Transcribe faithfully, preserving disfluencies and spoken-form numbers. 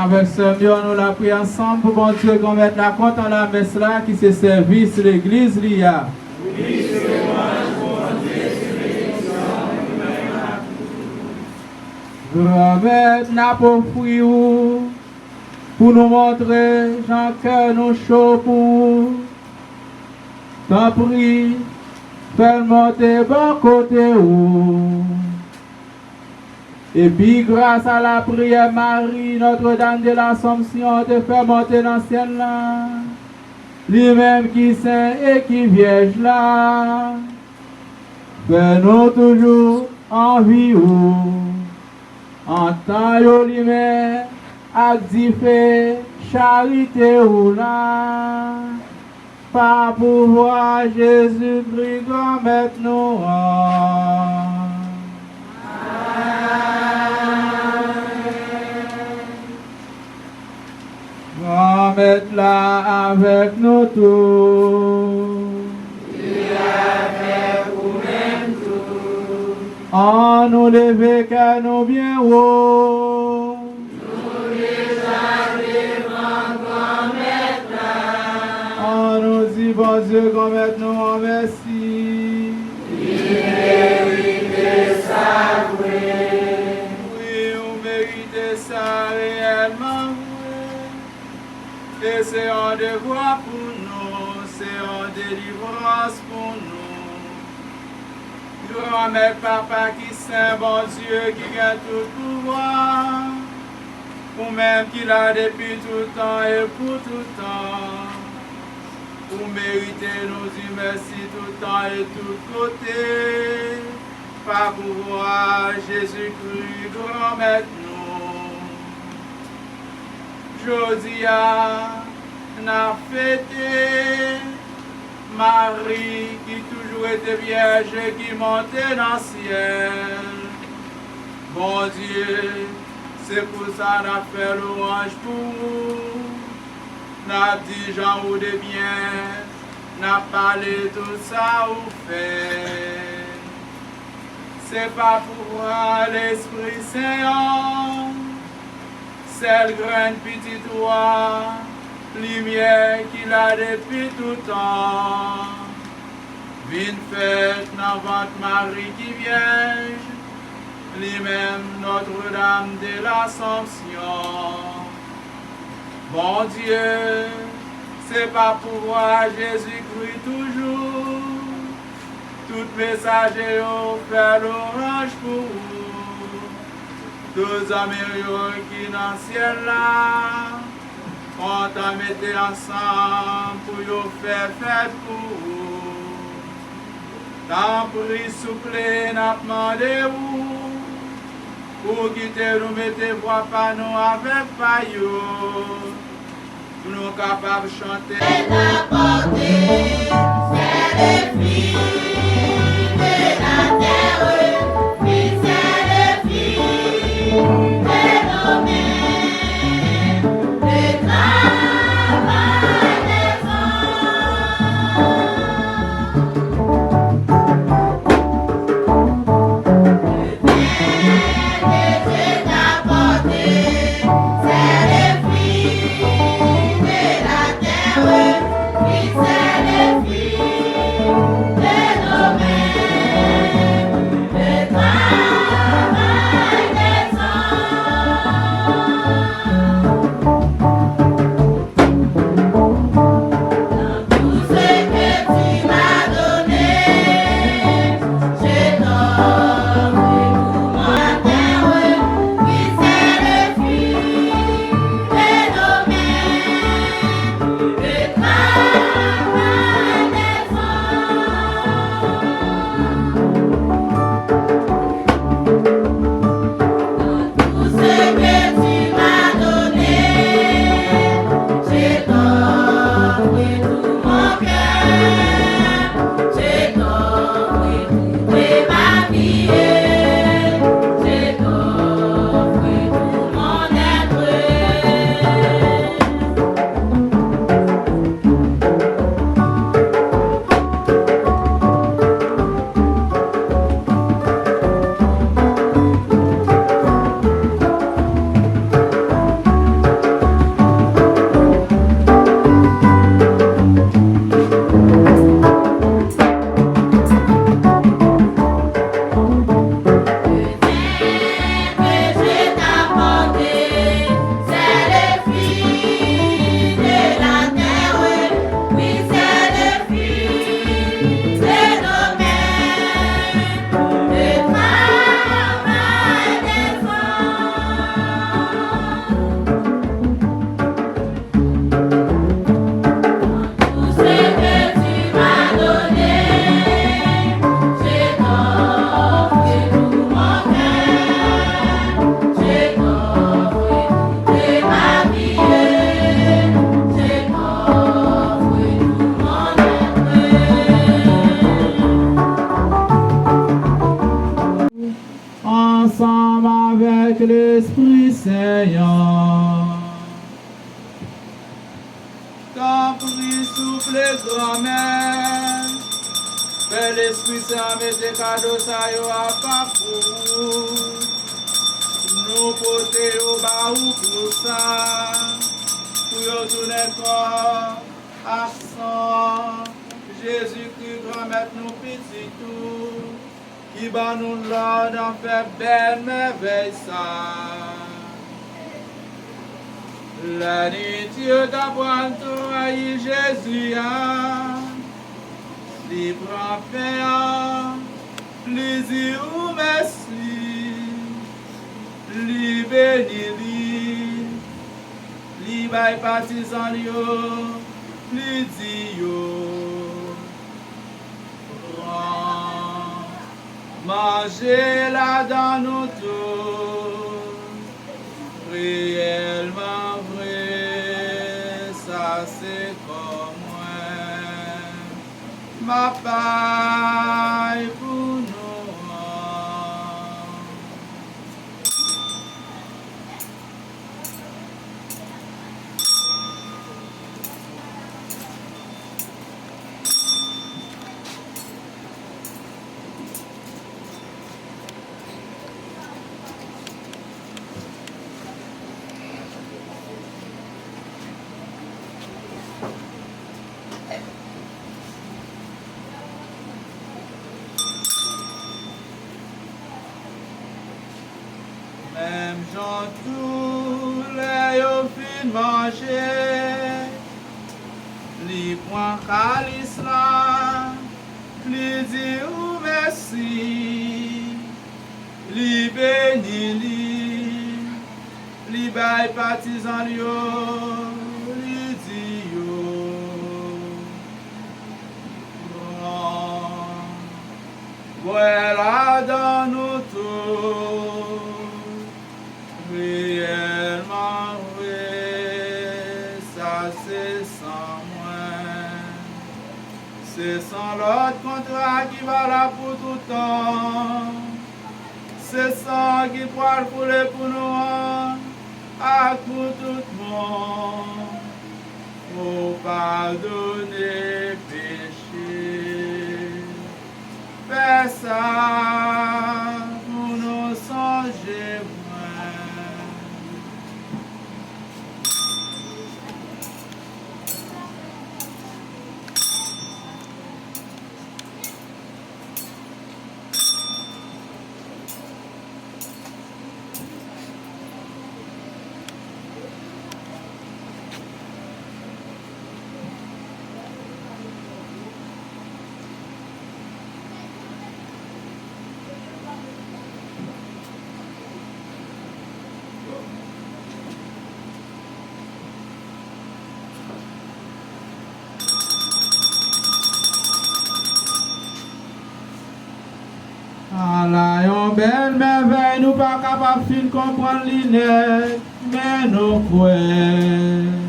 Avèk sè m yo, nou la priye ansanm pou Bondye Granmèt la kontan lamès la ki se sèvis legliz li a. Granmèt, n ap ofri ou pou nou montre jan kè nou cho pou ou. Tanpri, fè l monte bò kote ou. Epi gras a lapriyè Mari, Nòtredam de Lasanmsyon te fè monte nan syèl la, li menm ki sen e ki vyèj la, fè nou toujou anvi ou, antan yo limen ak dife charite ou la. Pa pouvwa Jezikri, Granmèt nou an. Amèn. Granmèt la avèk nou tou. Li avèk ou menm tou. Annou leve kè nou byen wo. Nou deja devan Granmèt la. Annou di Bondye Granmèt nou an mèsi. Li merite sa vre. Wi, ou merite sa reyèlman vre. E se yon devwa pou nou, se yon delivrans pou nou. Granmèt, Papa ki sen, Bondye ki gen tout pouvwa, ou menm ki la depi tout tan e pou tout tan, ou merite nou di mèsi tout tan e tout kote, pa pouvwa Jezikri, Granmèt nou. Jodi a, n ap fete Mari ki toujou rete vyèj e ki monte nan syèl. Bondye, se pou sa n ap fè lwanj pou ou. N ap di jan ou de byen, n ap pale tout sa ou fè. Se pa pouvwa Lespri Sen an, sèl grenn pitit ou a, limyè ki la depi tout tan, vin fèt nan vant Mari ki vyèj, li menm Nòtredam de Lasanmsyon. Bondye, se pa pouvwa Jezikri toujou, tout mesaje yo fè lwanj pou ou. Tout zanmi yo ki nan syèl la, kontan mete ansanm pou yo fè fèt pou ou. Tanpri, souple, n ap mande ou, pou kite nou mete vwa pa nou avèk pa yo, pou nou kapab chante. Souple, Granmèt, fè Lespri Sen an mete kado sa yo apa pou ou. Nou pote yo ba ou pou sa, pou yo tounen kò ak san Jezikri, Granmèt nou, Pitit ou, ki ban nou lòd an fè bèl mèvèy sa. Lè nit yo ta pral trayi Jezi a, li pran pen an, li di ou mèsi, li beni li, li bay patizan l yo, li di yo, pran, manje ladan nou tou. Reyèlman vre, sa se kò mwen, m ap bay pou nou an. Menm jan tou, lè yo fin manje, li pran kalis la, li di ou mèsi, li beni li, li bay patizan l yo, li di yo, pran, bwè ladan nou tou. Reyèlman vre, sa se san mwen. Se san lòt kontra ki valab pou tout tan. Se san ki pral koule pou nou an ak pou tout moun. Pou padone peche. Fè sa pou nou sonje mwen. Ala yon bèl mèvèy, nou pa kapab fin konprann li nèt, men nou kwè.